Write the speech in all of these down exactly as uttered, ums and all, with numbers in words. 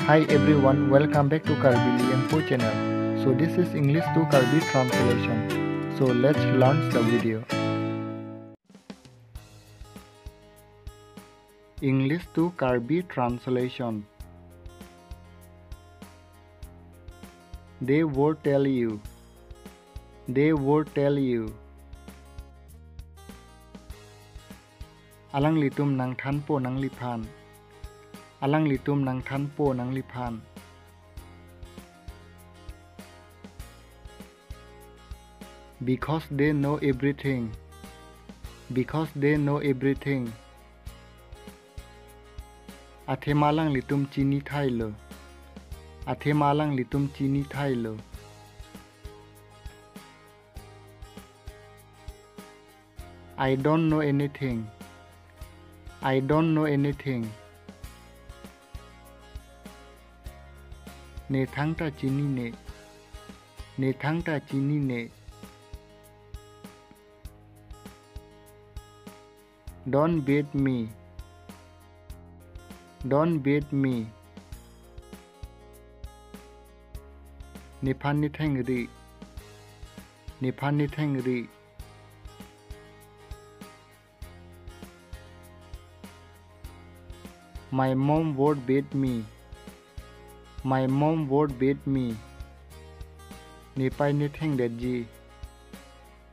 Hi everyone, welcome back to Karbi Liyangpo channel. So this is English to Karbi translation. So let's launch the video. English to Karbi translation. They would tell you. They would tell you. Alanglitum nangthanpo nangliphan. Alanglitum nangthanpo nangliphan. Because they know everything. Because they know everything. Athema alanglitum chinithailo. Athema alanglitum chinithailo. I don't know anything. I don't know anything. Ne thangta chinine. Ne thangta chinine. Don't beat me. Don't beat me. Nephan nethengri. Nephan nethengri. My mom would beat me. My mom would beat me. Nepei nethengdetji.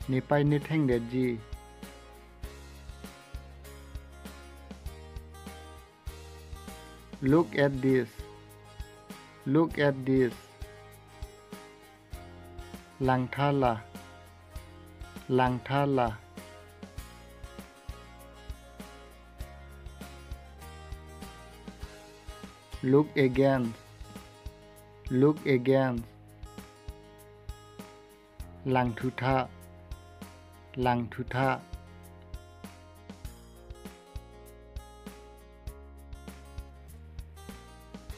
Nepei nethengdetji. Look at this. Look at this. Langthala. Langthala. Look again. Look again. Langthutha. Langthutha.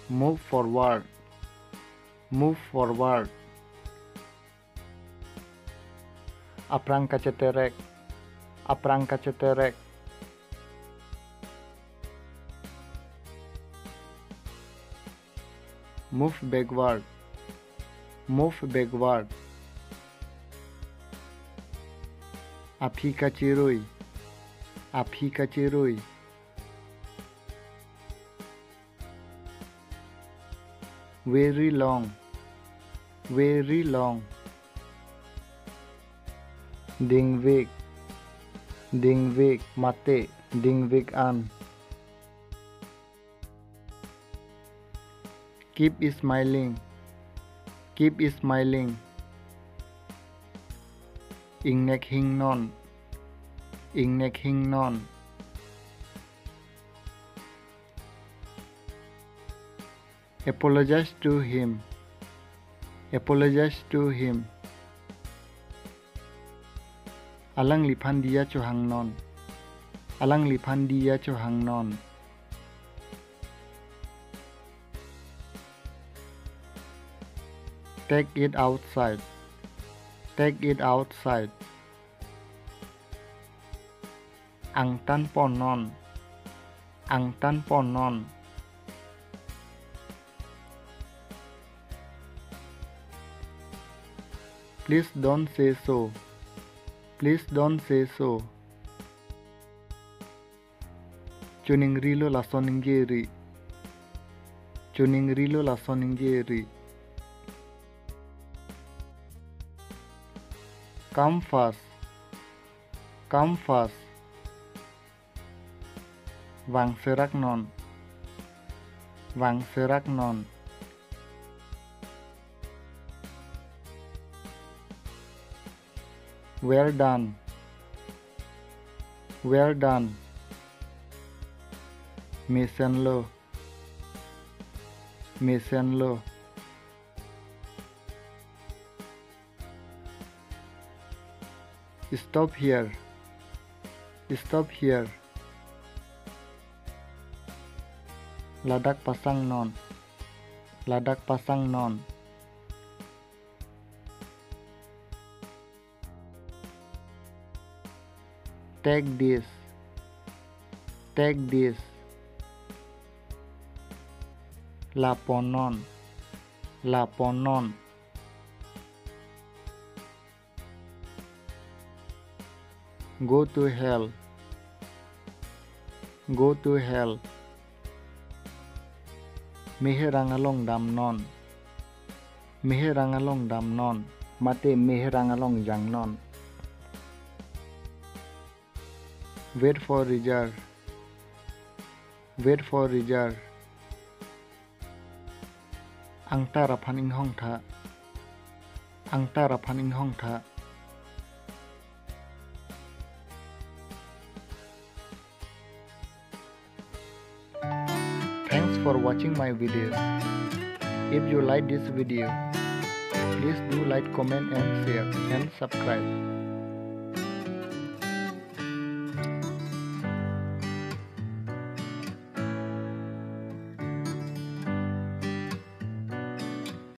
Move forward. Move forward. Aphrang kacheterek. Aphrang kacheterek. Move backward. Move backward. Aphi kachirui. Aphi kachirui. Very long. Very long. Dingvik. Dingvik. Mate. Dingvik an. Keep smiling. Keep smiling. Ingnek hingnon. Ingnek hingnon. Apologize to him. Apologize to him. Alangliphan diya chohangnon. Alangliphan diya chohangnon. Take it outside. Take it outside. Angtan ponnon. Angtan ponnon. Please don't say so. Please don't say so. Choningrilo lason ningjeri. Choningrilo lason ningjeri. Come fast. Come fast. Vangseraknon. Vangseraknon. Well done. Well done. Mesenlo. Mesenlo. Stop here. Stop here. Ladak pasangnon. Ladak pasangnon. Take this. Take this. Laponon. Laponon. Go to hell. Go to hell. Meherang along damnon. Meherang along damnon. Mate meherang along jangnon. Wait for result. Wait for result. Angtar aphan inghongtha. Angtar aphan inghongtha. Thanks for watching my video. If you like this video, please do like, comment and share and subscribe.